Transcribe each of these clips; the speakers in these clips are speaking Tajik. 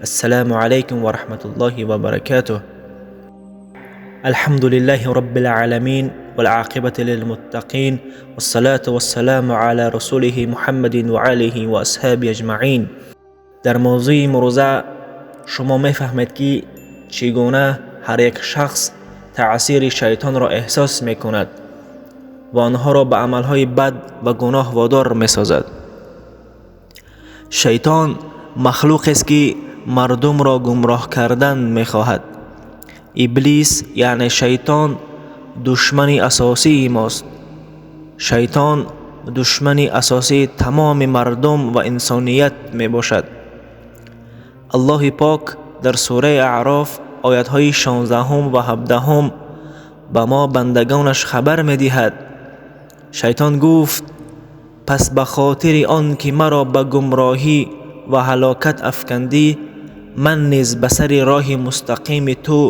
Ассалому алайкум ва раҳматуллоҳи ва баракатуҳ. Алҳамдулиллаҳи роббил оламин вал оқибату лилмуттақин вассалату вассаламу ала расулиҳи Муҳаммадин ва олиҳи ва асҳобиҳи аҷмаин. Дар мавзӯи имрӯза шумо мефаҳмед, ки чӣ гуна ҳар як шахс таъсири шайтонро эҳсос мекунад ва онҳоро ба амалҳои бад ва гуноҳ водор месозад. Шайтон махлуқест, ки мардумро гумроҳ кардан мехоҳад. Иблис, яъне шайтон, душмани асосии мост. Шайтон душмани асосии тамоми мардум ва инсоният мебошад. Аллоҳи пок дар сураи Аъроф оятҳои 16 ва 17 ба мо бандагонаш хабар медиҳад. Шайтон гуфт: пас ба хотири он ки маро ба гумроҳӣ ва ҳалокат афкандӣ, ман низ ба сари роҳи мустақими ту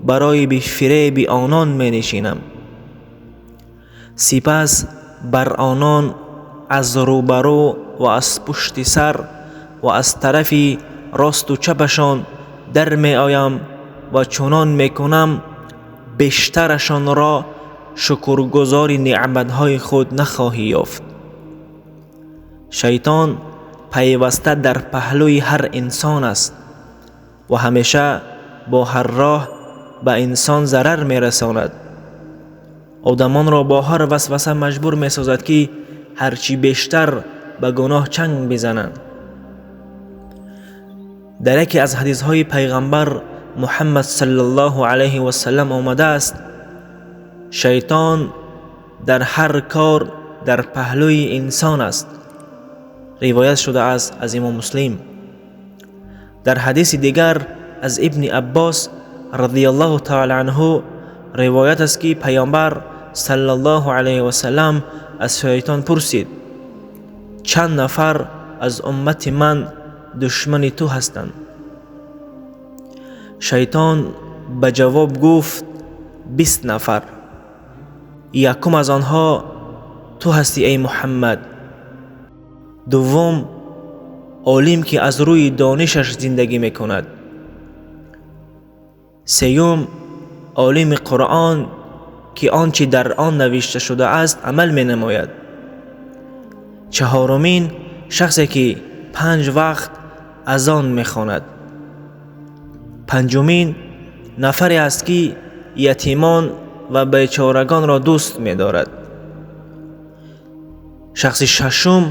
барои бифиреби онон менишинам. Сипас бар онон аз рӯбарӯ ва аз пушти сар ва аз тарафи росту чапашон дар меоям ва чунон мекунам бештарашонро шукргузори неъматҳои худ нахоҳӣ ёфт. Шайтон пайваста дар паҳлӯи ҳар инсон аст ва ҳамеша бо ҳар роҳ ба инсон зарар мерасонад. Одамонро бо ҳар васваса маҷбур месозад, ки ҳарчи бештар ба гуноҳ чанг бизананд. Дар яке аз ҳадисҳои пайғамбар Муҳаммад саллаллоҳу алайҳи васаллам омадааст: шайтон дар ҳар кор дар паҳлӯи инсон аст. Ривоят шудааст аз имом Муслим. Дар ҳадиси дигар аз ибни Аббос радияллоҳу таала анҳу ривоят аст, ки пайғамбар саллаллоҳу алайҳи васаллам аз шайтон пурсид: чанд нафар аз уммати ман душмани ту ҳастанд? Шайтон ба ҷавоб гуфт: 20 нафар. Якум аз онҳо ту ҳастӣ, эй Муҳаммад. Дуввум олим, ки аз рӯи донишаш зиндагӣ мекунад. Сеюм олими Қуръон, ки он чӣ дар он навишта шудааст амал менамояд. Чаҳорумин шахсе, ки 5 вақт азон мехонад. Панҷумин нафаре аст, ки ятимон ва бечорагонро дӯст медорад. Шахси шашум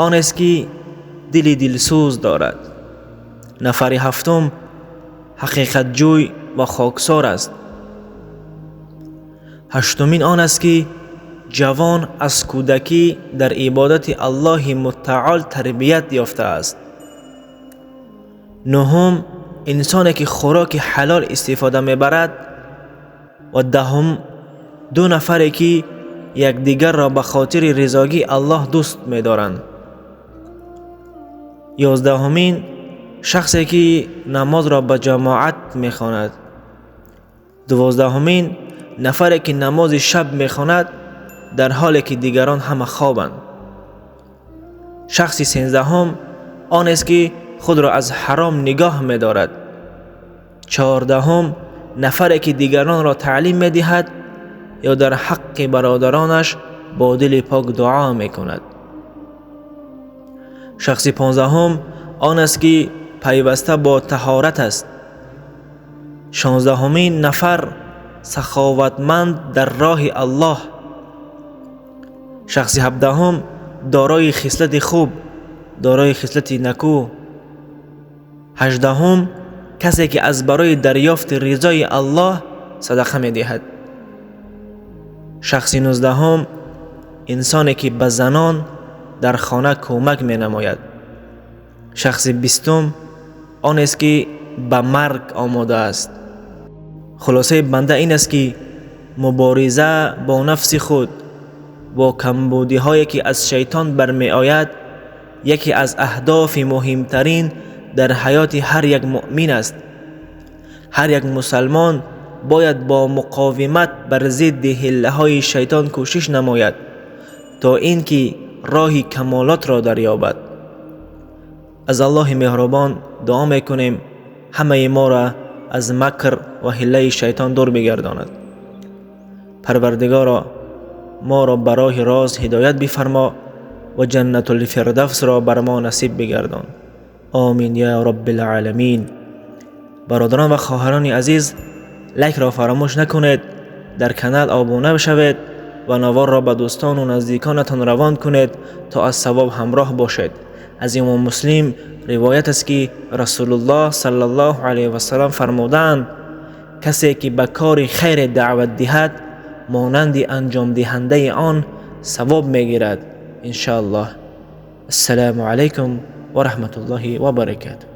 он аст, ки дили дилсӯз дорад. Нафари ҳафтум ҳақиқатҷӯй ва хоксор аст. Ҳаштумин он аст, ки ҷавон аз кӯдакӣ дар ибодати Аллоҳи мутаол тарбият ёфтааст. Нуҳум инсоне, ки хӯроки ҳалол истифода мебарад. Ва даҳум ду нафаре, ки якдигарро ба хотири ризогии Аллоҳ дӯст медоранд. 11-умин шахсе, ки намозро ба ҷамоат мехонад. 12-умин нафаре, ки намози шаб мехонад дар ҳоле ки дигарон ҳама хобанд. Шахси 13-ум он аст, ки худро аз ҳаром нигоҳ медорад. 14-ум нафаре, ки дигаронро таълим медиҳад ё дар ҳаққи бародаронаш бо дили пок дуо мекунад. Шахси 15-ум он аст, ки пайваста бо таҳорат аст. 16-умин нафар саховатманд дар роҳи Аллоҳ. Шахси 17-ум дорои хислати хуб, дорои хислати накӯ. 18-ум касе, ки аз барои дарёфти ризои Аллоҳ садақа медиҳад. Шахси 19-ум инсоне, ки ба занон дар хона кӯмак менамояд. Шахси 20-ум он аст, ки ба марг омода аст. Хулосаи банда ин аст, ки мубориза бо нафси худ, бо камбудиҳое, ки аз шайтон бармеояд, яке аз аҳдофи муҳимтарин дар ҳаёти ҳар як муъмин аст. Ҳар як мусалмон бояд бо муқовимат бар зидди ҳиллаҳои шайтон кӯшиш намояд, то ин ки роҳи камолотро дарёбад. Аз Аллоҳи меҳрубон дуо мекунем ҳамаи моро аз макр ва ҳилаи шайтон дур бигардонад. Парвардигоро, моро ба роҳи рост ҳидоят бифармо ва ҷаннатулфирдавсро бар мо насиб бигардон. Омин ё роббил-оламин. Бародарон ва хоҳарони азиз, лайкро фаромӯш накунед, дар канал обуна шавед ва наворро ба дӯстон ва наздиконатон равон кунед то аз савоб ҳамроҳ бошед. Аз имом Муслим ривоят аст ки Расулуллоҳ саллаллоҳу алайҳи васаллам фармудаанд: касе ки ба кори хайр даъват диҳад, монанди анҷомдиҳандаи он савоб мегирад. Иншоаллоҳ. Ассалому алайкум ва раҳматуллоҳи ва баракотуҳ.